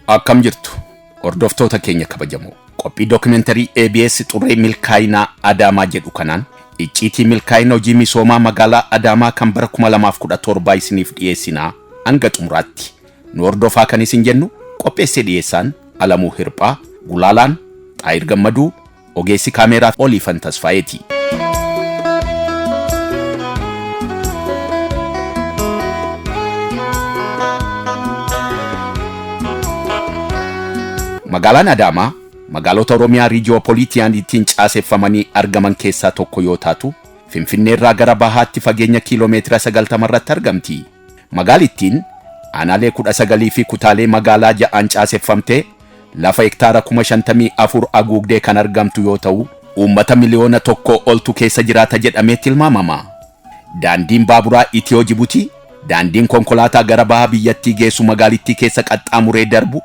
Akkam jirtu hordoftoota keenya kabajamoo, qophii dookimeentarii ABS Xurree Milkaa'inaa Adaamaa jedhu kanaan icciitii milkaa'ina hojii misoomaa magaalaa Adaamaa kan bara 2017 isiniif dhiyeessinaa. Hanga xumuraatti nu hordofaa kan isin jennu, qopheessee dhiyeessaan Alamuu Hirphaa, Gulaalaan Xaayir Gammaduu, ogeessi kaameeraa Oliifan Tasfaayeeti. Magaalaan Adaamaa magaalota Oromiyaa riijiyoopoliitiyaaniitiin caaseffamanii argaman keessaa tokko yoo taatu, Finfinneerraa gara bahaatti fageenya kiiloomeetira 90 irratti argamti. Magaalittiin aanaalee 19 fi kutaalee magaalaa 6n caaseffamtee lafa hektaara 54,000 haguugdee kan argamtu yoo ta'u, uummata miliyoona tokkoo oltu keessa jiraata jedhamee tilmaamama. Daandiin baaburaa Itiyoo Jibutii, daandiin konkolaataa gara baha biyyattii geessu magaalittii keessa qaxxaamuree darbu,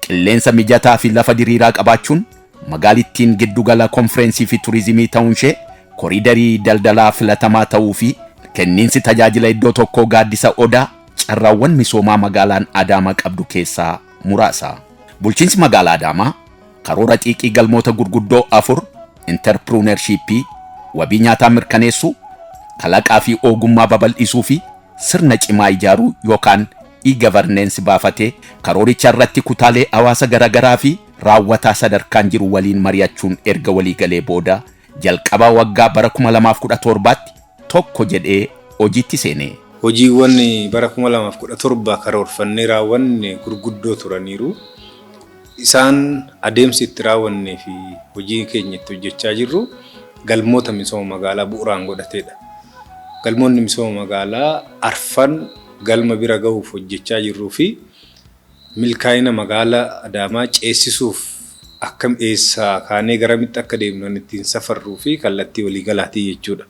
qilleensa mijataa fi lafa diriiraa qabaachuun magaalittiin giddugala konfireensii fi turizimii ta'uunshee, koriidarii daldalaa filatamaa ta'uu fi kenniinsi tajaajila iddoo tokkoo gaaddisa Odaa carraawwan misoomaa magaalaan Adaamaa qabdu keessaa muraasa. Bulchiinsi magaalaa Adaamaa karoora xiiqii galmoota gurguddoo afur intarpiruunershiippii, wabii nyaataa mirkaneessuu, kalaqaa fi ogummaa babal'isuu fi sirna cimaa ijaaruu yookaan e-governance baafatee karooricha irratti kutaalee hawaasa garaagaraa fi raawwataa sadarkaan jiru waliin mari'achuun erga waliigalee booda jalqaba waggaa bara 2017tti tokko jedhee hojiitti seene. Hojiiwwan bara 2017 karoorfannee raawwanne gurguddoo turaniiru. Isaan adeemsi itti raawwannee fi hojii keenya itti hojjechaa jirru galmoota misooma magaalaa bu'uuraan godhateedha. Galmoonni misooma magaalaa arfan galma bira gahuuf hojjechaa jirruu fi milkaa'ina magaalaa Adaamaa ceesisuuf akkam eessaa kaanee garamitti akka deemnu ittiin safarruu fi kallattii waliigalaatii jechuudha.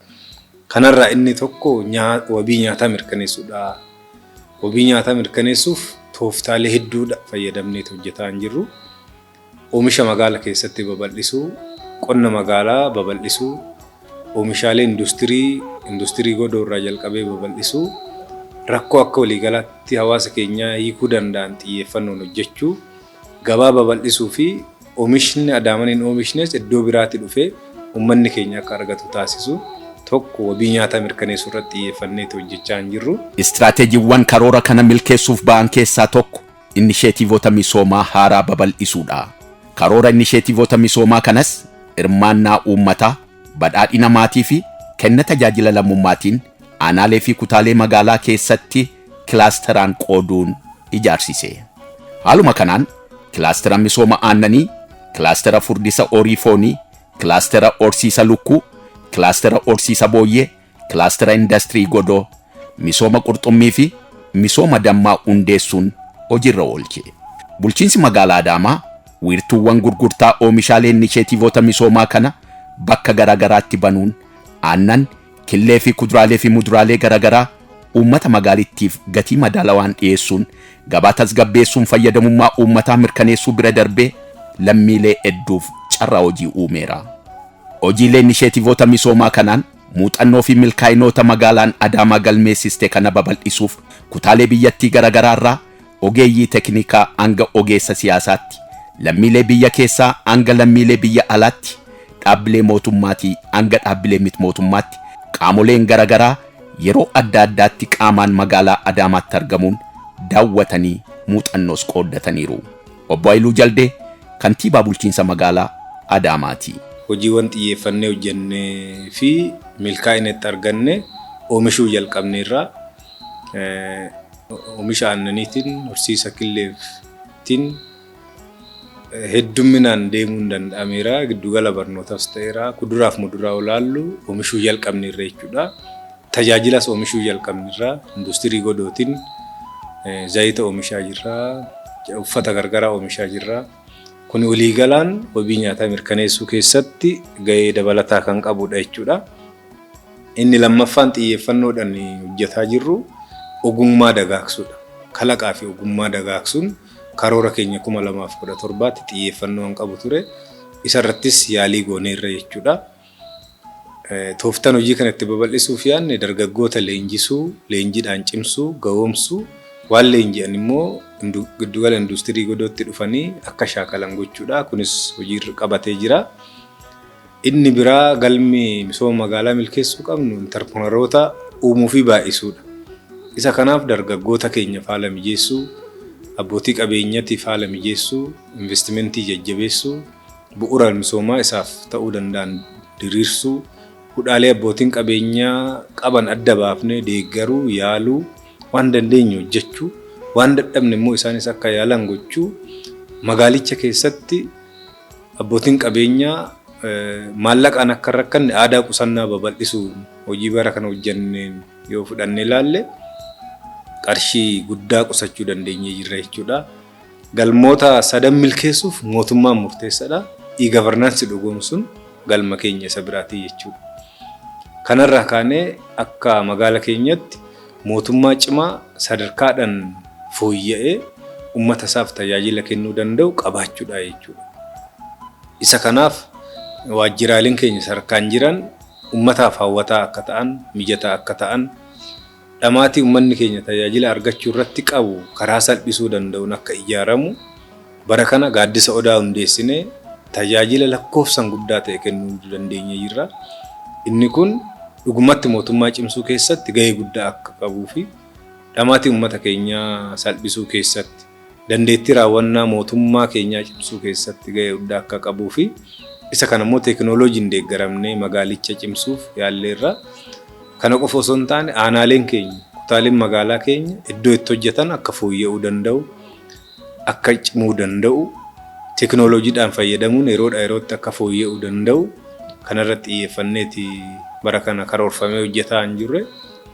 Kanarraa inni tokko wabii nyaataa mirkaneessuudha. Wabii nyaataa mirkaneessuuf tooftaalee hedduudha fayyadamneet hojjetaa hin jirru. Oomisha magaala keessatti babal'isuu, qonna magaalaa babal'isuu, oomishaalee industirii, industirii godoo irraa jalqabee babal'isuu, rakkoo akka waliigalaatti hawaasa keenyaa hiikuu danda'an xiyyeeffannoon hojjechuu, gabaa babal'isuu fi oomishni Adaamaan hin oomishnes iddoo biraatti dhufee uummanni keenya akka argatu taasisu, tokko wabii nyaataa mirkaneessuu irratti xiyyeeffanneeti hojjechaa hin jirru. Istiraateejiiwwan karoora kana milkeessuuf ba'an keessaa tokko inisheetiivota misoomaa haaraa babal'isuudha. Karoora inisheetiivota misoomaa kanas hirmaannaa uummataa, badhaadhina maatii fi kenna tajaajila lammummaatiin aanaalee fi kutaalee magaalaa keessatti kilaasteraan qooduun ijaarsise. Haaluma kanaan kilaastera misooma aannanii, kilaastera furdisa horii foonii, kilaastera horsiisa lukkuu, kilaastera horsiisa booyyee, kilaastera indastirii godoo, misooma qurxummii fi misooma dammaa hundeessuun hojiirra oolche. Bulchiinsi magaalaa Adaamaa wiirtuuwwan gurgurtaa oomishaalee inisheetiivota misoomaa kana bakka garaagaraatti banuun aannan, killee fi kuduraalee fi muduraalee garaagaraa uummata magaalittiif gatii madaalawaan dhiyeessuun gabaa tasgabbeessuun fayyadamummaa uummataa mirkaneessuu bira darbee lammiilee hedduuf carraa hojii uumeera. Hojiilee inisheetiivota misoomaa kanaan muuxannoo fi milkaa'inoota magaalaan Adaamaa galmeessiste kana babal'isuuf kutaalee biyyattii garaagaraa irraa ogeeyyii teknikaa hanga ogeessa siyaasaatti, lammiilee biyya keessaa hanga lammiilee biyya alaatti, dhaabbilee mootummaatii hanga dhaabbilee mit-mootummaatti qaamoleen garaagaraa yeroo adda addaatti qaamaan magaalaa Adaamaatti argamuun daawwatanii muuxannoos qooddataniiru. Obbo Haayiluu Jaldee kantiibaa bulchiinsa magaalaa Adaamaati. Hojiiwwan xiyyeeffannee hojjennee fi milkaa'ina itti arganne oomishuu jalqabneerra. Oomisha aannaniitiin, horsiisa killeetiin heddumminaan deemuun danda'ameera. Giddugala barnootaas ta'eera. Kuduraaf muduraa olaallu oomishuu jalqabneerra jechuudha. Tajaajilas oomishuu jalqabneerra. Industirii godootiin zayita oomishaa jirra. Uffata gargaraa oomishaa jirra. Kun waliigalaan wabii nyaataa mirkaneessuu keessatti gahee dabalataa kan qabudha jechuudha. Inni lammaffaan xiyyeeffannoodhaan hojjetaa jirru ogummaa dagaagsuudha. Kalaqaa fi ogummaa dagaagsuun karoora keenya 2017tti xiyyeeffannoo kan qabu ture. Isarrattis yaalii gooneerra jechuudha. Tooftaan hojii kana itti babal'isuuf yaadne dargaggoota leenjisuu, leenjiidhaan cimsuu, gahoomsuu, Waan leenji'an immoo giddugala industirii godootti dhufanii akka shaakalan gochuudha. Kunis hojiirra qabatee jira. Inni biraa galmi misooma magaalaa milkeessuu qabnu intarpirinaroota uumuu fi baay'isuudha. Isa kanaaf dargaggoota keenyaaf haala mijeessuu, abbootii qabeenyatiif haala mijeessuu, investimentii jajjabeessuu, bu'uura misoomaa isaaf ta'uu danda'an diriirsuu, hudhaalee abbootiin qabeenyaa qaban adda baafnee deeggaruu, yaaluu, waan dandeenyu hojjechuu, waan dadhabne immoo isaanis akka yaalan gochuu, magaalicha keessatti abbootiin qabeenyaa maallaqaan akka hin rakkanne aadaa qusannaa babal'isuu hojii bara kana hojjenneen yoo fudhannee ilaalle qarshii guddaa qusachuu dandeenyee jirra jechuudha. Galmoota sadan milkeessuuf mootummaan murteessaadha. E-governance dhugoomsuun galma keenya isa biraatii jechuudha. Kanarraa kaanee akka magaala keenyatti mootummaa cimaa sadarkaadhaan fooyya'ee uummata isaaf tajaajila kennuu danda'u qabaachuudha jechuudha. Isa kanaaf waajjiraaleen keenya sadarkaan jiran uummataaf hawwataa akka ta'an, mijataa akka ta'an, dhamaatii uummanni keenya tajaajila argachuu irratti qabu karaa salphisuu danda'uun akka ijaaramu bara kana gaaddisa odaa hundeessinee tajaajila lakkoofsaan guddaa ta'e kennuu dandeenye jirra. Inni kun dhugumatti mootummaa cimsuu keessatti gahee guddaa akka qabuu fi dhamaatii uummata keenyaa salphisuu keessatti dandeettii raawwannaa mootummaa keenyaa cimsuu keessatti gahee guddaa akka qabuu fi isa kana immoo teekinooloojiin deeggaramnee magaalicha cimsuuf yaalleerra. Kana qofa osoo hin taane aanaaleen keenya kutaaleen magaalaa keenya iddoo itti hojjetan akka fooyya'uu danda'u, akka cimuu danda'u, teekinooloojiidhaan fayyadamuun yeroodhaa yerootti akka fooyya'uu danda'u kanarratti xiyyeeffanneeti bara kana karoorfamee hojjetaa hin jirre.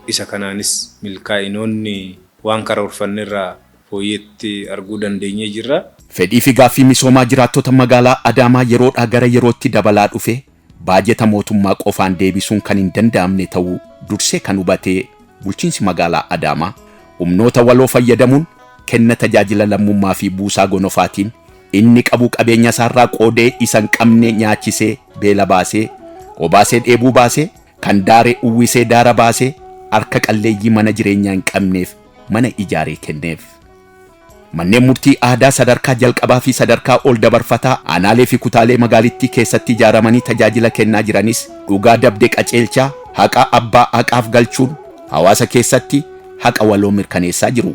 Isa kanaanis milkaa'inoonni waan karoorfannerraa fooyyeetti arguu dandeenyee jirra. Fedhii fi gaaffii misoomaa jiraattota magaalaa Adaamaa yeroodhaa gara yerootti dabalaa dhufe baajeta mootummaa qofaan deebisuun kan hin danda'amne ta'uu dursee kan hubatee bulchiinsi magaalaa Adaamaa humnoota waloo fayyadamuun kenna tajaajila lammummaa fi buusaa gonofaatiin inni qabu qabeenya isaarraa qoodee isa hin qabne nyaachisee beela baasee obaasee dheebuu baasee kan daare uwwisee daara baasee harka qalleeyyii mana jireenyaa hin qabneef mana ijaaree kenneef. Manneen murtii aadaa sadarkaa jalqabaa fi sadarkaa ol dabarfataa aanaalee fi kutaalee magaalittii keessatti ijaaramanii tajaajila kennaa jiranis dhugaa dabde qaceelchaa haqa abbaa haqaaf galchuun hawaasa keessatti haqa waloo mirkaneessaa jiru.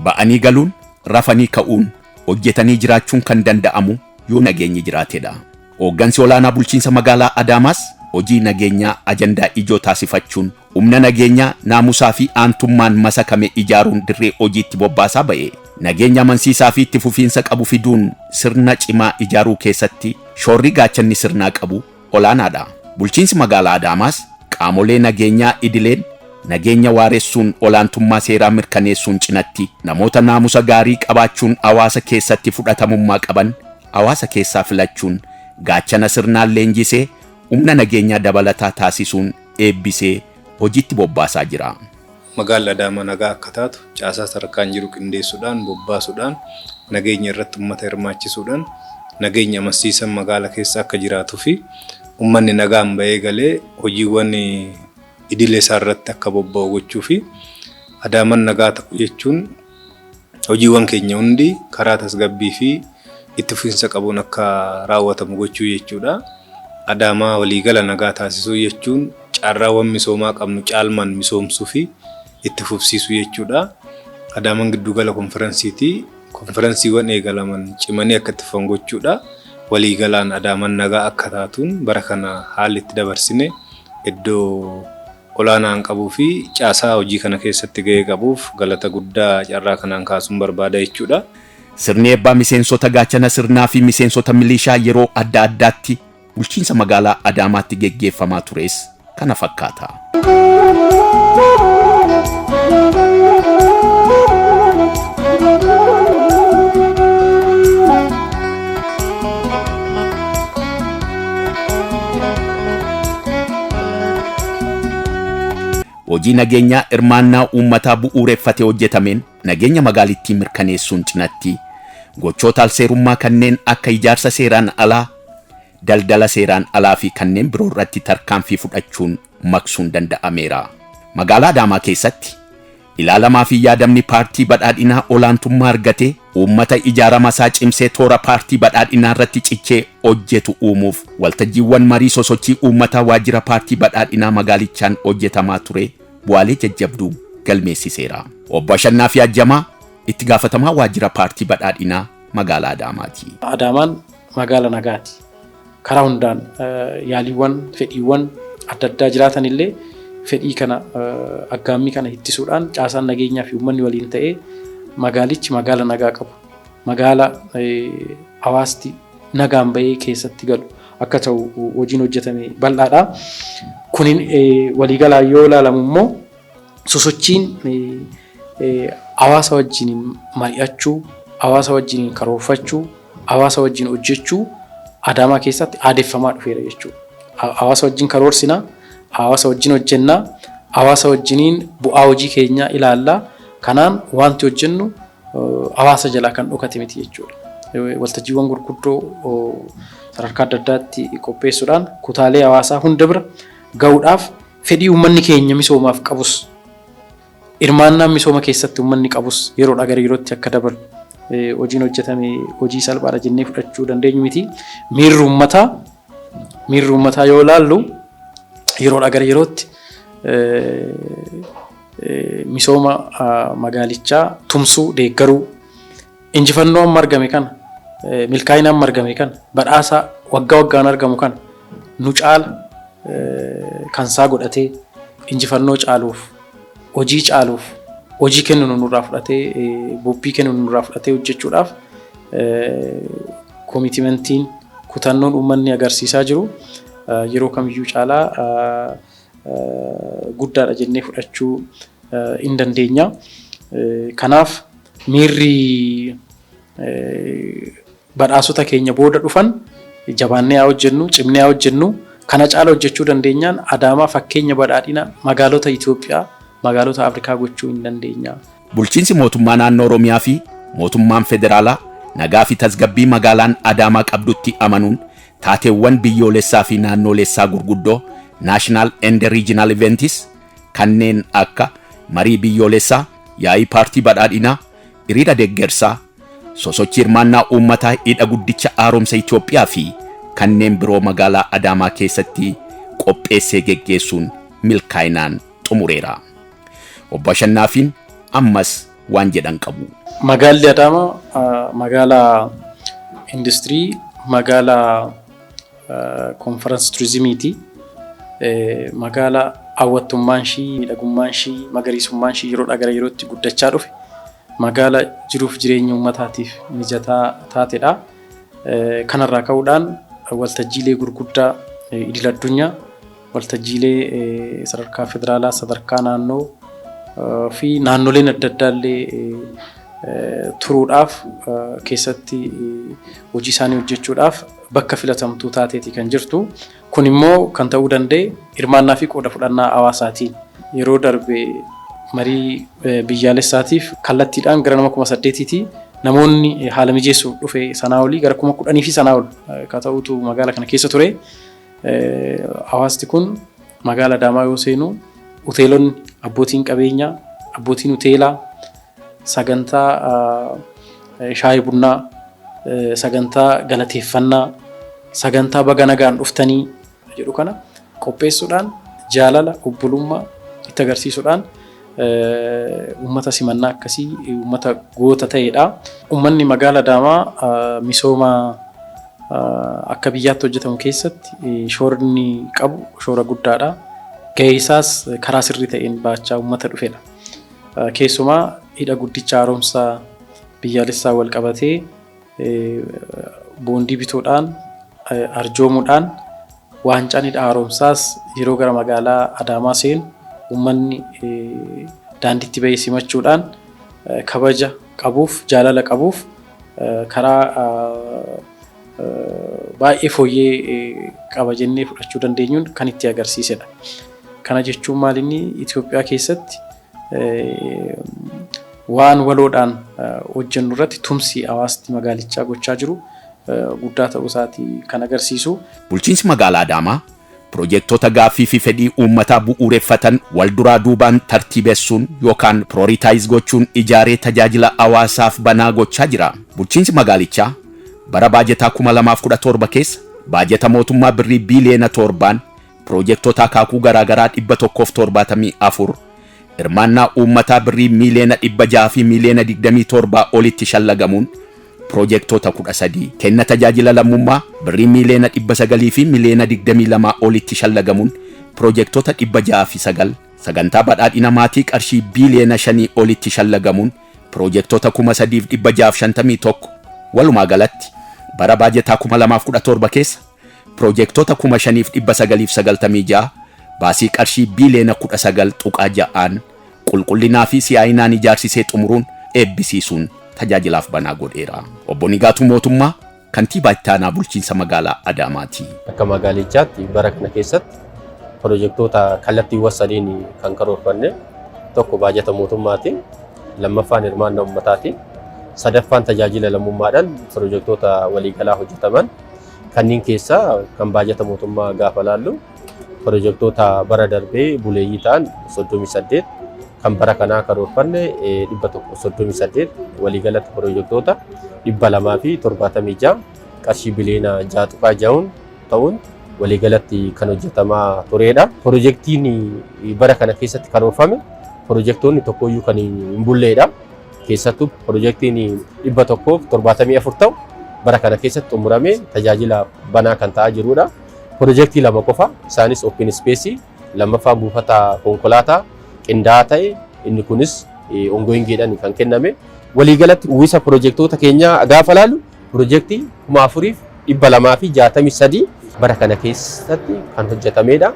Ba'anii galuun, rafanii ka'uun, hojjetanii jiraachuun kan danda'amu yoo nageenyi jiraatedha. Hooggansi olaanaa bulchiinsa magaalaa Adaamaas hojii nageenyaa ajandaa ijoo taasifachuun humna nageenyaa naamusaa fi aantummaan masakame ijaaruun dirree hojiitti bobbaasaa ba'e. Nageenya amansiisaa fi itti fufiinsa qabu fiduun sirna cimaa ijaaruu keessatti shoorri gaachanni sirnaa qabu olaanaadha. Bulchiinsi magaalaa Adaamaas qaamolee nageenyaa idileen nageenya waaressuun olaantummaa seeraa mirkaneessuun cinatti namoota naamusa gaarii qabaachuun hawaasa keessatti fudhatamummaa qaban hawaasa keessaa filachuun gaachana sirnaan leenjisee humna nageenyaa dabalataa taasisuun eebbisee hojiitti bobbaasaa jira. Magaalli Adaamaa nagaa akka taatu caasaa sadarkaan jiru qindeessuudhaan bobbaasuudhaan nageenya irratti uummata hirmaachisuudhaan nageenya amansiisan magaala keessa akka jiraatuu fi uummanni nagaan bahee galee hojiiwwan idilee isaa irratti akka bobba'u gochuu fi Adaamaan nagaa ta'u jechuun hojiiwwan keenya hundi karaa tasgabbii fi itti fufiinsa qabuun akka raawwatamu gochuu jechuudha. Adaamaa waliigala nagaa taasisuu jechuun carraawwan misoomaa qabnu caalmaan misoomsuu fi itti fufsiisuu jechuudha. Adaamaan giddugala konferensiiti. Konferensiiwwan eegalaman cimanii akka itti fufan gochuudha. Waliigalaan Adaamaan nagaa akka taatuun bara kana haalli itti dabarsine iddoo olaanaan qabuu fi caasaa hojii kana keessatti gahee qabuuf galata guddaa carraa kanaan kaasuun barbaada jechuudha. Sirni eebbaa miseensota gaachana sirnaa fi miseensota milishaa yeroo adda addaatti bulchiinsa magaalaa Adaamaatti geggeeffamaa tures kana fakkaata. Hojii nageenyaa hirmaannaa uummataa bu'uureffatee hojjetameen nageenya magaalittii mirkaneessuun cinatti gochoota alseerummaa kanneen akka ijaarsa seeraan alaa, daldala seeraan alaa fi kanneen biroo irratti tarkaanfii fudhachuun maqsuun danda'ameera. Magaalaa Adaamaa keessatti Ilaalamaa fi yaadamni paartii badhaadhinaa olaantummaa argatee uummata ijaarama isaa cimsee toora paartii badhaadhinaa irratti cichee hojjetu uumuuf waltajjiiwwan marii sosochii uummataa waajjira paartii badhaadhinaa magaalichaan hojjetamaa ture bu'aalee jajjabduu galmeessiseera. Obbo Ashannaa fi Ajjamaa itti gaafatamaa waajjira paartii badhaadhinaa magaalaa Adaamaati. Adaamaan magaala nagaati. Karaa hundaan yaaliiwwan, fedhiiwwan adda addaa jiraatan illee fedhii kana, aggaammii kana ittisuudhaan caasaan nageenyaa fi uummanni waliin ta'ee magaalichi magaala nagaa qabu, magaala hawaasti nagaan bahee keessatti galu akka ta'u hojiin hojjetame bal'aadha. Kunin waliigalaan yoo ilaalamu immoo sosochiin hawaasa wajjin mari'achuu, hawaasa wajjin karoorfachuu, hawaasa wajjin hojjechuu Adaamaa keessatti aadeffamaa dhufeera jechuudha. Hawaasa wajjin karoorsinaa, hawaasa wajjin hojjennaa, hawaasa wajjiniin bu'aa hojii keenyaa ilaallaa. Kanaan wanti hojjennu hawaasa jalaa kan dhokate miti jechuudha. Waltajjiiwwan gurguddoo sadarkaa adda addaatti qopheessuudhaan kutaalee hawaasaa hunda bira gahuudhaaf fedhii uummanni keenya misoomaaf qabus, hirmaannaan misooma keessatti uummanni qabus yeroodhaa gara yerootti akka dabalu hojiin hojjetame hojii salphaadha jennee fudhachuu dandeenyu miti. Miirri uummataa yoo ilaallu yeroodhaa gara yerootti misooma magaalichaa tumsuu, deeggaruu, injifannoo amma argame kana, milkaa'ina amma argame kana, badhaasa waggaa waggaan argamu kana nu caala kansaa godhatee injifannoo caaluuf, hojii caaluuf, hojii kennu nurraa fudhatee, bobbii kennu nurraa fudhatee hojjechuudhaaf commitmentiin, kutannoon uummanni agarsiisaa jiru yeroo kamiyyuu caalaa guddaadha jennee fudhachuu hin dandeenya. Kanaaf miirri badhaasota keenya booda dhufan jabaannee haa hojjennu, cimnee haa hojjennu, kana caala hojjechuu dandeenyaan Adaamaa fakkeenya badhaadhina magaalota Itoophiyaa, magaalota Afrikaa gochuu hin dandeenya. Bulchiinsi mootummaa naannoo Oromiyaa fi mootummaan federaalaa nagaa fi tasgabbii magaalaan Adaamaa qabdutti amanuun taateewwan biyyoolessaa fi naannoolessaa gurguddoo, national and regional events, kanneen akka marii biyyoolessaa, yaa'ii paartii badhaadhinaa, hiriira deeggarsaa, sosochii hirmaannaa uummataa hidha guddicha haaromsa Itoophiyaa fi kanneen biroo magaalaa Adaamaa keessatti qopheessee geggeessuun milkaa'inaan xumureera. Obbo Ashannaafiin ammas waan jedhan qabu. Magaalli Adaamaa magaalaa industirii, magaalaa conference turizimiiti. Magaalaa hawwattummaan ishii, miidhagummaan ishii, magariisummaan ishii yeroodhaa gara yerootti guddachaa dhufe. Magaala jiruuf jireenya uummataatiif mijataa taatedha. Kanarraa ka'uudhaan waltajjiilee gurguddaa idil addunyaa, waltajjiilee sadarkaa federaalaa, sadarkaa naannoo fi naannoleen adda addaa illee turuudhaaf, keessatti hojii isaanii hojjechuudhaaf bakka filatamtuu taateeti kan jirtu. Kun immoo kan ta'uu danda'e hirmaannaa fi qooda fudhannaa hawaasaatiin. Yeroo darbe marii biyyaalessaatiif kallattiidhaan gara nama 8,000ti namoonni haala mijeessuuf dhufe, sanaa olii gara 10,000 fi sanaa ol ka ta'utu magaala kana keessa ture. Hawaasti kun magaala Adaamaa yoo seenu hoteelonni, abbootiin qabeenyaa, abbootiin hoteelaa sagantaa shaayii bunnaa, sagantaa galateeffannaa, sagantaa baga nagaan dhuftanii jedhu kana qopheessuudhaan jaalala obbolummaa itti agarsiisuudhaan uummata simannaa akkasii uummata goota ta'edha. Uummanni magaala Adaamaa misooma akka biyyaatti hojjetamu keessatti shoorni qabu shoora guddaadha. Gahee isaas karaa sirrii ta'een baachaa uummata dhufedha. Keessumaa hidha guddicha haaromsaa biyyaalessaa wal qabatee boondii bituudhaan, arjoomuudhaan, waancaan hidha haaromsaas yeroo gara magaalaa Adaamaa seenu uummanni daandiitti bahee simachuudhaan kabaja qabuuf, jaalala qabuuf karaa baay'ee fooyyee qaba jennee fudhachuu dandeenyuun kan itti agarsiisedha. Kana jechuun maal, inni Itoophiyaa keessatti waan waloodhaan hojjennu irratti tumsi hawaasni magaalichaa gochaa jiru guddaa ta'uu isaatii kan agarsiisu. Bulchiinsi magaalaa Adaamaa Pirojektoota gaaffii fi fedhii uummataa bu'uureffatan wal duraa duubaan tartiibessuun yookaan prioritize gochuun ijaaree tajaajila hawaasaaf banaa gochaa jira. Bulchiinsi magaalichaa bara baajetaa 2017 keessa baajeta mootummaa birrii biiliyoona 7n pirojektoota akaakuu garaagaraa 174 hirmaannaa uummataa birrii miiliyoona 600 fi miiliyoona 27 olitti shallagamuun pirojektoota 13, kenna tajaajila lammummaa birrii miiliyoona 900 fi miiliyoona 22 olitti shallagamuun pirojektoota 609, sagantaa badhaadhina maatii qarshii biiliyoona 5 olitti shallagamuun pirojektoota 3651, walumaa galatti bara baajetaa 2017 keessa pirojektoota 5996 baasii qarshii biiliyoona 19.6n qulqullinaa fi si'aayinaan ijaarsisee xumuruun eebbisiisuun tajaajilaaf banaa godheera. Obbo Nigaatuu Mootummaa kantiibaa itti aanaa bulchiinsa magaalaa Adaamaati. Akka magaalichaatti bara kana keessatti pirojektoota kallattiiwwan sadiin kan karoorfanne, tokko baajata mootummaatiin, lammaffaan hirmaannaa uummataatiin, sadaffaan tajaajila lammummaadhaan pirojektoota waliigalaa hojjetaman. Kanneen keessaa kan baajata mootummaa gaafa laallu, pirojektoota bara darbee buleeyyii ta'an 38, kan bara kanaa karoorfanne 138, waliigalatti pirojektoota 276 qarshii biliyoona 6.6 ta'uun waliigalatti kan hojjetamaa turedha. Pirojektiin bara kana keessatti karoorfame pirojektoonni tokkoyyuu kan hin bulleedha. Keessattuu pirojektiin 174 ta'u bara kana keessatti xumuramee tajaajila banaa kan ta'aa jirudha. Pirojektii lama qofa, isaanis open space, lammaffaan buufata konkolaataa qindaa'aa ta'e, inni kunis ongoingiidhaan kan kenname. Waliigalatti uwwisa pirojektoota keenyaa gaafa laalu, pirojektii 4263 bara kana keessatti kan hojjetamedha.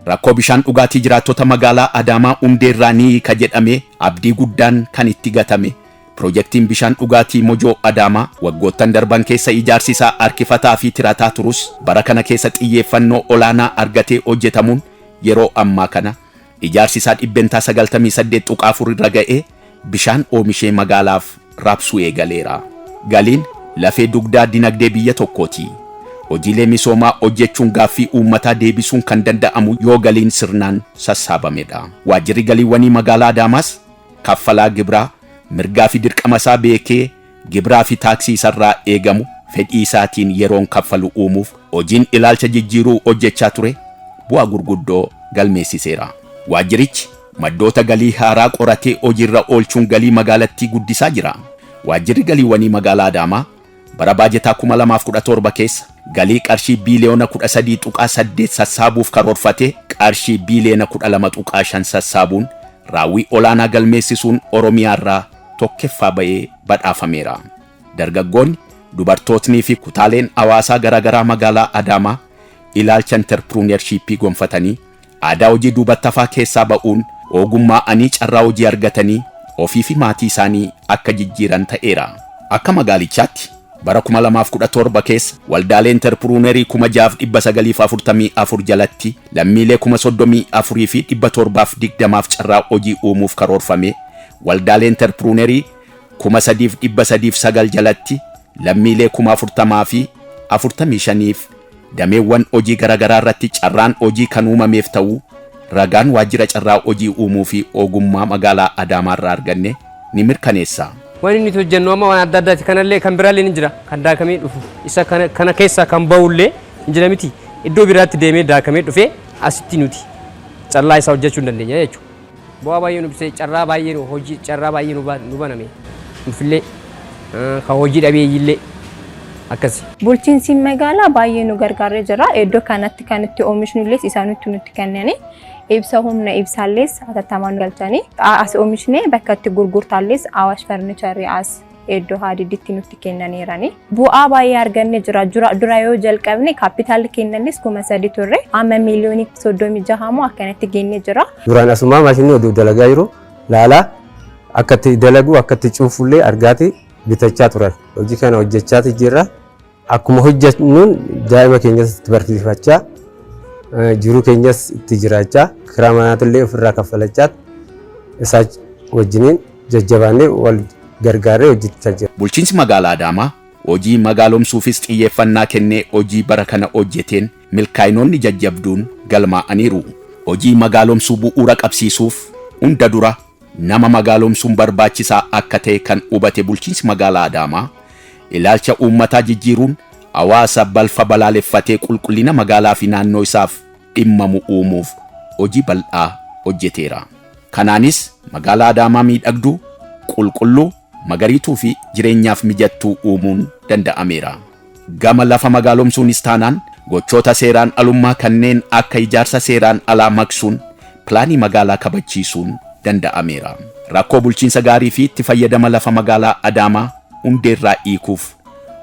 Rakkoo bishaan dhugaatii jiraattota magaalaa Adaamaa hundeerraa ni hiika jedhamee abdii guddaan kan itti gatame pirojektiin bishaan dhugaatii Mojoo Adaamaa waggoottan darban keessa ijaarsi isaa harkifataa fi tirataa turus, bara kana keessa xiyyeeffannoo olaanaa argatee hojjetamuun yeroo ammaa kana ijaarsi isaa 98.4% irra ga'ee bishaan oomishee magaalaaf raabsuu eegaleera. Galiin lafee dugdaa dinagdee biyya tokkooti. Hojiilee misoomaa hojjechuun gaaffii uummataa deebisuun kan danda'amu yoo galiin sirnaan sassaabamedha. Waajjirri galiiwwanii magaalaa Adaamaas kaffalaa gibiraa mirgaa fi dirqama isaa beekee gibiraa fi taaksii isarraa eegamu fedhii isaatiin yeroon kaffalu uumuuf hojiin ilaalcha jijjiiruu hojjechaa ture bu'aa gurguddoo galmeessiseera. Waajjirichi maddoota galii haaraa qoratee hojiirra oolchuun galii magaalattii guddisaa jira. Waajjirri galiiwwanii magaalaa Adaamaa bara baajetaa 2017 keessa galii qarshii biiliyoona 13.8 sassaabuuf karoorfatee qarshii biiliyoona 12.5 sassaabuun raawwii olaanaa galmeessisuun Oromiyaarraa tokkoffaa ba'ee badhaafameera. Dargaggoonni, dubartootnii fi kutaaleen hawaasaa garaagaraa magaalaa Adaamaa ilaalcha entrepreneurshipii gonfatanii aadaa hojii duubatti hafaa keessaa ba'uun ogummaa anii carraa hojii argatanii ofii fi maatii isaanii akka jijjiiran ta'eera. Akka magaalichaatti bara 2017 keessa waldaalee entrepreneurii 6944 jalatti lammiilee 34,720 carraa hojii uumuuf karoorfame, waldaalee entrepreneurii 3309 jalatti lammiilee 40,045f dameewwan hojii garaagaraa irratti carraan hojii kan uumameef ta'uu ragaan waajjira carraa hojii uumuu fi ogummaa magaalaa Adaamaa irraa arganne ni mirkaneessa. Wanni nuti hojjennu amma waan adda addaati. Kanallee kan biraallee ni jira. Kan daakamee dhufu. Isa kana keessaa kan bahullee hin jira miti. Iddoo biraatti deemee daakamee dhufee asitti nuti callaa isaa hojjechuu hin dandeenya jechuudha. Bu'aa baay'ee nu ibsee, carraa baay'ee nu hojii, carraa baay'ee nu baname. Nufillee kan hojii dhabeeyyiillee akkasi. Bulchiinsi magaalaa baay'ee nu gargaaree jira. Iddoo kanatti kan itti oomishnu illee isaanitti nutti kennani. Ibsa humna ibsaallees hatattamaan galchanii as oomishnee bakka itti gurgurtaallees Awaash Farnicharii as iddoo hadiiditti nutti kennaniirani. Bu'aa baay'ee arganne jira. Dura yoo jalqabne kaapitaalli kennanis 3000 turre. Amma miiliyoonii 36 moo akkanatti gennee jira. Duraan asumaa maashinii oduu dalagaa jiru laalaa, akka itti dalagu, akka itti cuufullee argaati bitachaa turan. Hojii kana hojjechaati jirra. Akkuma hojjennuun daa'ima keenyas itti barsiifachaa, jiruu keenyas itti jiraachaa, kiraa manaatillee ofirraa kaffalachaa, isaa wajjiniin jajjabaannee wal gargaarree hojjechaa jira. Bulchiinsi magaalaa Adaamaa hojii magaalomsuufis xiyyeeffannaa kennee hojii bara kana hojjeteen milkaa'inoonni jajjabduun galmaa'aniiru. Hojii magaalomsuu bu'uura qabsiisuuf hunda dura nama magaalomsuun barbaachisaa akka ta'e kan hubate bulchiinsi magaalaa Adaamaa ilaalcha uummataa jijjiiruun hawaasa balfa balaaleffatee qulqullina magaalaa fi naannoo isaaf dhimmamu uumuuf hojii bal'aa hojjeteera. Kanaanis magaalaa Adaamaa miidhagduu, qulqulluu, magariituu fi jireenyaaf mijattuu uumuun danda'ameera. Gama lafa magaalomsuunis taanaan gochoota seeraan alummaa kanneen akka ijaarsa seeraan alaa maqsuun pilaanii magaalaa kabachiisuun danda'ameera. Rakkoo bulchiinsa gaarii fi itti fayyadama lafa magaalaa Adaamaa hundeerraa hiikuuf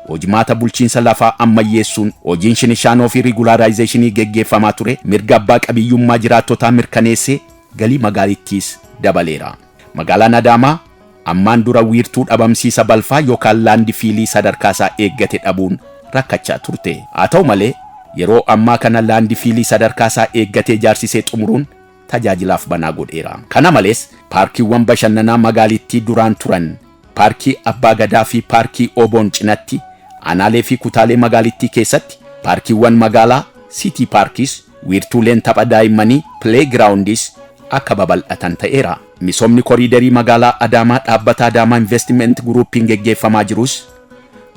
hojimaata bulchiinsa lafaa ammayyeessuun hojiin shinishaanoo fi rigulaaraayizeeshinii geggeeffamaa ture mirga abbaa qabiyyummaa jiraattotaa mirkaneessee galii magaalittiis dabaleera. Magaalaan Adaamaa ammaan dura wiirtuu dhabamsiisa balfaa yookaan laandfiilii sadarkaa isaa eeggate dhabuun rakkachaa turte. Haa ta'u malee yeroo ammaa kana laandfiilii sadarkaa isaa eeggatee ijaarsisee xumuruun tajaajilaaf banaa godheera. Kana malees paarkiiwwan bashannanaa magaalittii duraan turan paarkii Abbaa Gadaa fi paarkii Oboon cinatti aanaalee fi kutaalee magaalittii keessatti paarkiiwwan magaalaa city parks, wiirtuuleen tapha daa'immanii playgrounds akka babal'atan ta'eera. Misoomni koriidarii magaalaa Adaamaa dhaabbata Adaamaa Investment Groupiin geggeeffamaa jirus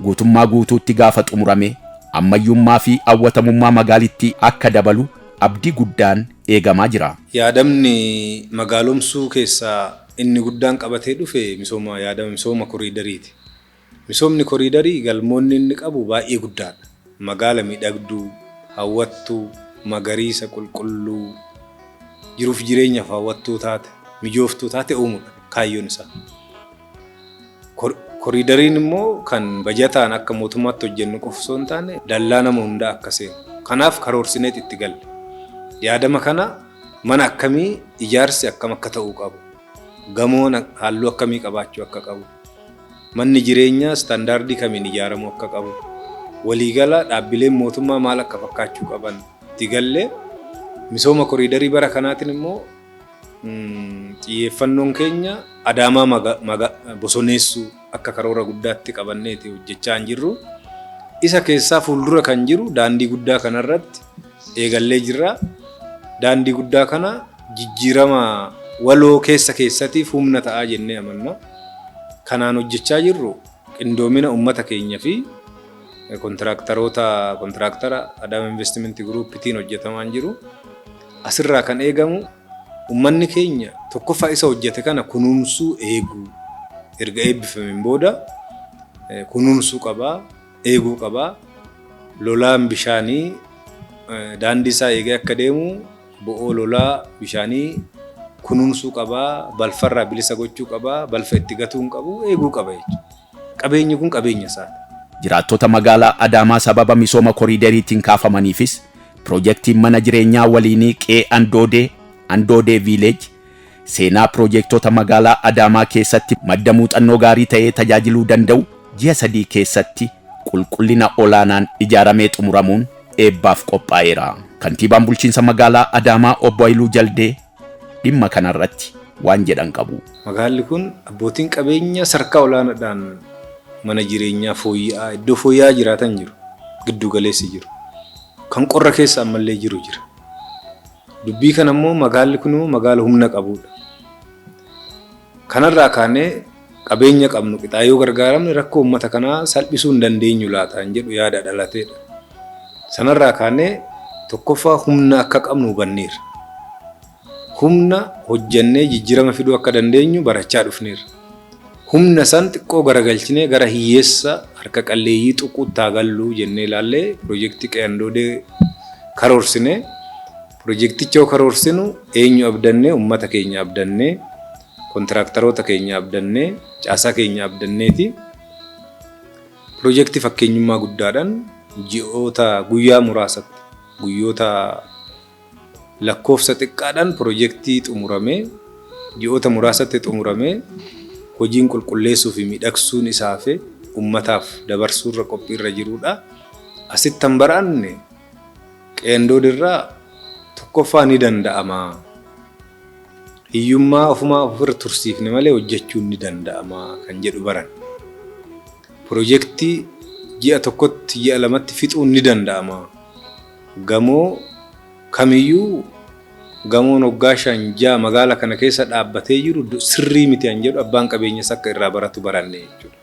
guutummaa guutuutti gaafa xumurame ammayyummaa fi hawwatamummaa magaalittii akka dabalu abdii guddaan eegamaa jira. Yaadamni magaalomsuu keessaa inni guddaan qabatee dhufe misooma yaadama misooma koriidariiti. Misoomni koriidarii galmoonni inni qabu baay'ee guddaadha. Magaala miidhagduu, hawwattuu, magariisa qulqulluu, jiruuf jireenyaaf hawwattuu taate, mijooftuu taate uumuudha kaayyoon isaa. Koriidariin immoo kan bajataan akka mootummaatti hojjennu qofa osoo hin taane dallaa nama hundaa akka seenu. Kanaaf karoorsineet itti galle. Yaadama kana mana akkamii ijaarsi akkam akka ta'uu qabu, gamoon halluu akkamii qabaachuu akka qabu, manni jireenyaa istaandaardii kamiin ijaaramuu akka qabu, waliigala dhaabbileen mootummaa maal akka fakkaachuu qaban itti gallee misooma koriidarii bara kanaatiin immoo xiyyeeffannoon keenya Adaamaa bosoneessuu akka karoora guddaatti qabanneeti hojjechaa hin jirru. Isa keessaa fuuldura kan jiru daandii guddaa kanarratti eegallee jirra. Daandii guddaa kana jijjiirama waloo keessa keessatiif humna ta'aa jennee amanna. Kanaan hojjechaa jirru qindoomina uummata keenya fi kontiraaktaroota kontiraaktara Adaama Investment Groupitiin hojjetamaa jiru. Asirraa kan eegamu uummanni keenya tokkoffaa isa hojjete kana kunuunsuu eeguu erga eebbifameen booda kunuunsuu qabaa, eeguu qabaa. Lolaan bishaanii daandii isaa eegee akka deemu bo'oo lolaa bishaanii kunuunsuu qabaa, balfarraa bilisa gochuu qabaa, balfa itti gatuu hin qabu, eeguu qaba jechuudha. Qabeenyi kun qabeenya isaati. Jiraattota magaalaa Adaamaa sababa misooma koriidariitiin kaafamaniifis piroojeektiin mana jireenyaa waliinii Qe'ee Andoodee, Andoodee Village, seenaa piroojeektota magaalaa Adaamaa keessatti madda muuxannoo gaarii ta'ee tajaajiluu danda'u ji'a 3 keessatti qulqullina olaanaan ijaaramee xumuramuun eebbaaf qophaa'eera. Kantiibaan bulchiinsa magaalaa Adaamaa Obbo Hayiluu Jaldee dhimma kanarratti waan jedhan qabu. Magaalli kun abbootiin qabeenya sadarkaa olaanaadhaan mana jireenyaa fooyya'aa iddoo fooyya'aa jiraatan jiru. Giddu galeessi jiru. Kan qorra keessa ammallee jiru jira. Dubbii kana immoo magaalli kun immoo magaala humna qabudha. Kanarraa kaanee qabeenya qabnu qixaa yoo gargaaramne rakkoo uummata kanaa salphisuu hin dandeenyu laata hin jedhu yaada dhalateedha. Sanarraa kaanee tokkoffaa humna akka qabnu hubanneerra. Humna hojjannee jijjiirama fiduu akka dandeenyu barachaa dhufneerra. Humna san xiqqoo garagalchinee gara hiyyeessa harka qalleeyyii xuquutti haa galluu jennee ilaallee piroojeektii Qe'ee Andoodee karoorsinee piroojeekticha yoo karoorsinu eenyu abdannee uummata keenya abdannee kontiraaktaroota keenya abdannee caasaa keenya abdanneeti piroojeektii fakkeenyummaa guddaadhaan ji'oota guyyaa muraasatti guyyoota lakkoofsa xiqqaadhaan piroojeektii xumuramee ji'oota muraasatti xumuramee hojiin qulqulleessuu fi miidhagsuun isaa hafe uummataaf dabarsuurra qophiirra jirudha. Asitti kan baranne Qe'ee Andoodirraa tokkoffaa ni danda'ama. Hiyyummaa ofumaa ofirra tursiifne malee hojjechuun ni danda'ama kan jedhu baran. Piroojeektii ji'a tokkotti ji'a lamatti fixuun ni danda'ama. Gamoo kamiyyuu gamoon waggaa 5 6 magaala kana keessa dhaabbatee jiru sirrii miti an jedhu abbaan qabeenyas akka irraa baratu baranne jechuudha.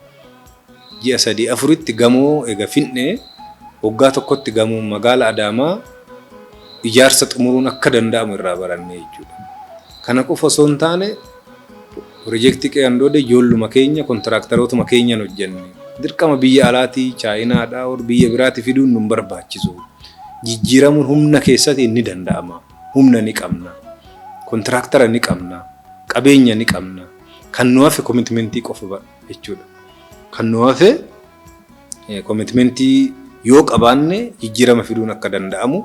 Ji'a 3 4tti gamoo ega finne waggaa tokkotti gamoon magaala Adaamaa ijaarsa xumuruun akka danda'amu irraa baranne jechuudha. Kana qofa osoo hin taane pirojektii Qe'ee Andoodee ijoolluma keenya kontiraaktarootuma keenyan hojjenne. Dirqama biyya alaatii Chaayinaadhaa or biyya biraatii fiduun nun barbaachisu. Jijjiiramuun humna keessatiin ni danda'ama. Humna ni qabna. Kontiraaktara ni qabna. Qabeenya ni qabna. Kan nu hafe komitmentii qofa jechuudha. Kan nu hafe komitmentii yoo qabaanne jijjiirama fiduun akka danda'amu,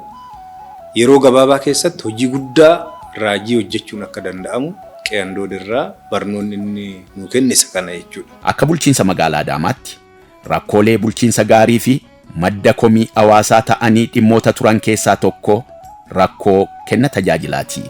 yeroo gabaabaa keessatti hojii guddaa raajii hojjechuun akka danda'amu Qe'ee Andoodee irraa barnoonni inni nuu kenne isa kana jechuudha. Akka bulchiinsa magaalaa Adaamaatti rakkoolee bulchiinsa gaarii fi madda komii hawaasaa ta'anii dhimmoota turan keessaa tokko rakkoo kenna tajaajilaati.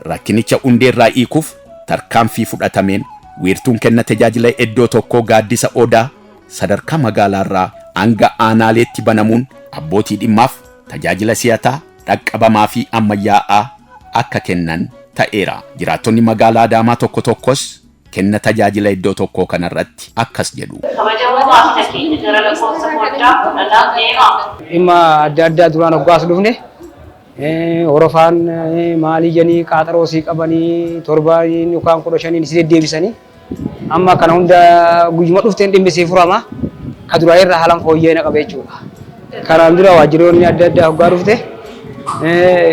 Rakkinicha hundeerraa hiikuuf tarkaanfii fudhatameen wiirtuun kenna tajaajila iddoo tokkoo gaaddisa Odaa sadarkaa magaalaarraa hanga aanaaleetti banamuun abbootii dhimmaaf tajaajila si'ataa, dhaqqabamaa fi ammayyaa'aa akka kennan ta'eera. Jiraattonni magaalaa Adaamaa tokko tokkos kenna tajaajila iddoo tokkoo kanarratti akkas jedhu. Kabajamoo maamila keenya gara lakkoofsa foddaa 12 deemaa. Dhimma adda addaa duraan hoggaas dhufne horofaan maalii jedhanii qaaxaroo sii qabanii torbaan yookaan 15n si deddeebisanii amma kana hunda guyyuma dhufteen dhimmi sii furama ka duraa irra haalaan fooyya'ina qaba jechuudha. Kanaan dura waajjiroonni adda addaa hoggaa dhufte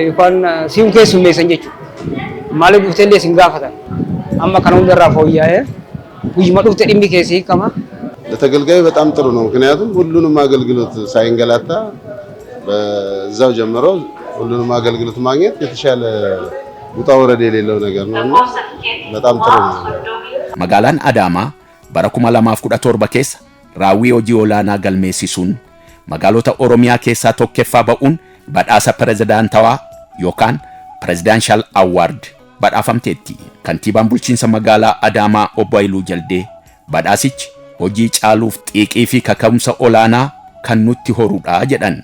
yookaan siin keessummeessan jechuudha. Maaliif dhuftee illee sin gaafatan. Amma kana hunda irraa fooyya'ee guyyuma dhufte dhimmi kee sii hiikama. ለተገልጋዩ በጣም ጥሩ ነው። ምክንያቱም ሁሉንም አገልግሎት ሳይንገላታ በዛው ጀምሮ ሁሉንም አገልግሎት ማግኘት የተሻለ ውጣ ውረድ የሌለው ነገር ነው እና Lakkoofsa tikeetii በጣም ጥሩ dhumaa ነው። 30 Magaalaan Adaamaa bara 2017 keessa raawwii hojii olaanaa galmeessisuun magaalota Oromiyaa keessaa tokkoffaa ba'uun badhaasa pirezidaantawaa yookaan Presidential Award badhaafamteetti. Kantiibaan bulchiinsa magaalaa Adaamaa Obbo Haayiluu Jaldee badhaasichi hojii caaluuf xiiqii fi kaka'umsa olaanaa kan nutti horudha jedhan.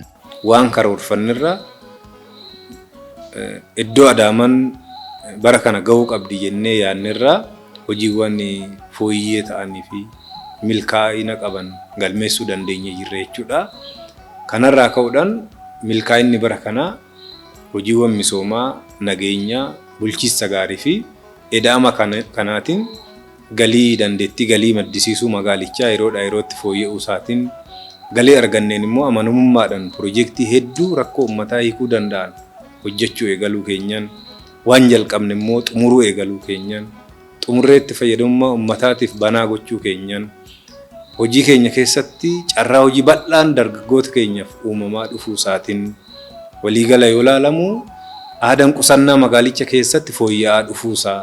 Waan karoorfannirra iddoo Adaamaan bara kana gahuu qabdi jennee yaadnerraa hojiiwwan fooyyee ta'anii fi milkaa'ina qaban galmeessuu dandeenye jirra jechuudha. Kanarraa ka'uudhaan milkaa'inni bara kanaa hojiiwwan misoomaa, nageenyaa, bulchiinsa gaarii fi eda'ama kanaatiin galii dandeettii galii maddisiisuu magaalichaa yeroodhaa yerootti fooyya'uu isaatiin galii arganneen immoo amanamummaadhaan piroojeektii hedduu rakkoo uummataa hiikuu danda'an hojjechuu eegaluu keenyaan waan jalqabne immoo xumuruu eegaluu keenyaan xumurree itti fayyadamummaa uummataatiif banaa gochuu keenyaan hojii keenya keessatti carraa hojii bal'aan dargaggoota keenyaaf uumamaa dhufuu isaatiin waliigala yoo ilaalamu aadaan qusannaa magaalicha keessatti fooyya'aa dhufuusaa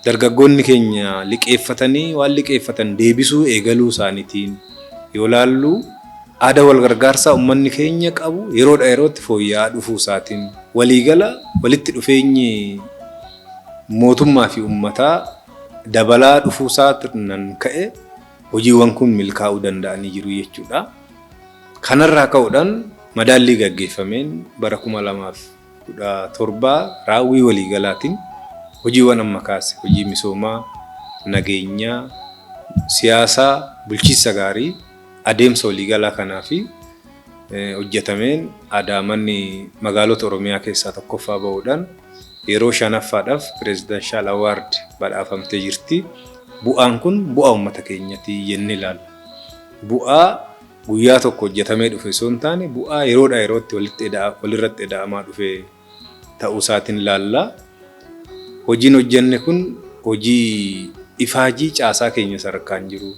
dargaggoonni keenya liqeeffatanii waan liqeeffatan deebisuu eegaluu isaaniitiin yoo laallu aadaa wal gargaarsaa uummanni keenya qabu yeroodha yerootti fooyya'aa dhufuu isaatiin waliigala walitti dhufeenyi mootummaa fi uummataa dabalaa dhufuu isaatiin ka'e hojiiwwan kun milkaa'uu danda'anii jiru jechuudha. Kanarraa ka'uudhaan madaallii gaggeeffameen bara 2017 raawwii waliigalaatiin hojiiwwan amma kaase hojii misoomaa, nageenyaa, siyaasaa, bulchiinsa gaarii adeemsa waliigalaa kanaa fi hojjetameen Adaamaan magaalota Oromiyaa keessaa tokkoffaa bahuudhaan yeroo shanaffaadhaaf Presidential Award badhaafamtee jirti. Bu'aan kun bu'aa uummata keenyaati jennee ilaalla. Bu'aa guyyaa tokko hojjetamee dhufe osoo hin taane bu'aa yeroodhaa yerootti walirratti eda'amaa dhufe ta'uu isaatiin ilaalla. Hojiin hojjenne kun hojii ifaajii caasaa keenya sadarkaan jiru,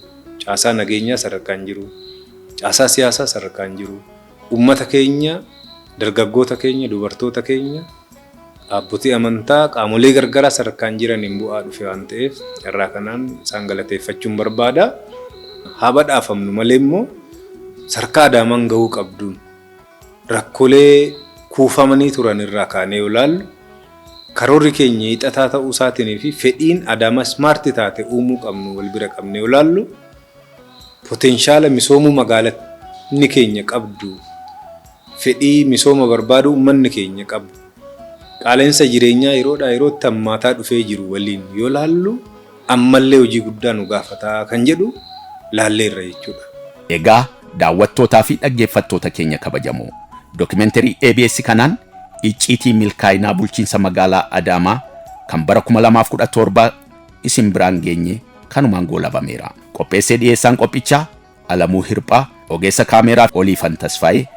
caasaa nageenyaa sadarkaan jiru, caasaa siyaasaa sadarkaan jiru, uummata keenya, dargaggoota keenya, dubartoota keenya, dhaabbotii amantaa, qaamolee gargaraa sadarkaan jiraniin bu'aa dhufe waan ta'eef carraa kanaan isaan galateeffachuun barbaada. Haa badhaafamnu malee immoo sadarkaa Adaamaan gahuu qabduun rakkoolee kuufamanii turan irraa kaanee yoo ilaallu karoorri keenya hiixataa ta'uu isaatiin fi fedhiin Adaamaa smart taate uumuu qabnu wal bira qabnee yoo ilaallu potential misoomuu magaalatni keenya qabdu Fedhii misooma barbaadu uummanni keenya qabu, qaala'insa jireenyaa yeroodhaa yerootti hammaataa dhufee jiru waliin yoo laallu ammallee hojii guddaa nu gaafataa kan jedhu laalleerra jechuudha. Egaa daawwattootaa fi dhaggeeffattoota keenya kabajamoo, dookimenterii ABS kanaan icciitii milkaa'inaa bulchiinsa magaalaa Adaamaa kan bara 2017 isin biraan geenye kanumaan goolabameera. Qopheessee dhiyeessaan qophichaa Alamuu Hirphaa, ogeessa kaameeraa Oliifan Tasfaayee,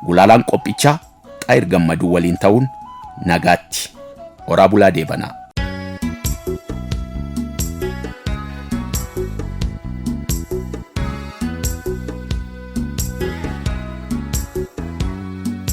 gulaalaan qophichaa Xaayir Gammaduu waliin ta'uun nagaatti. Horaa bulaa deebanaa.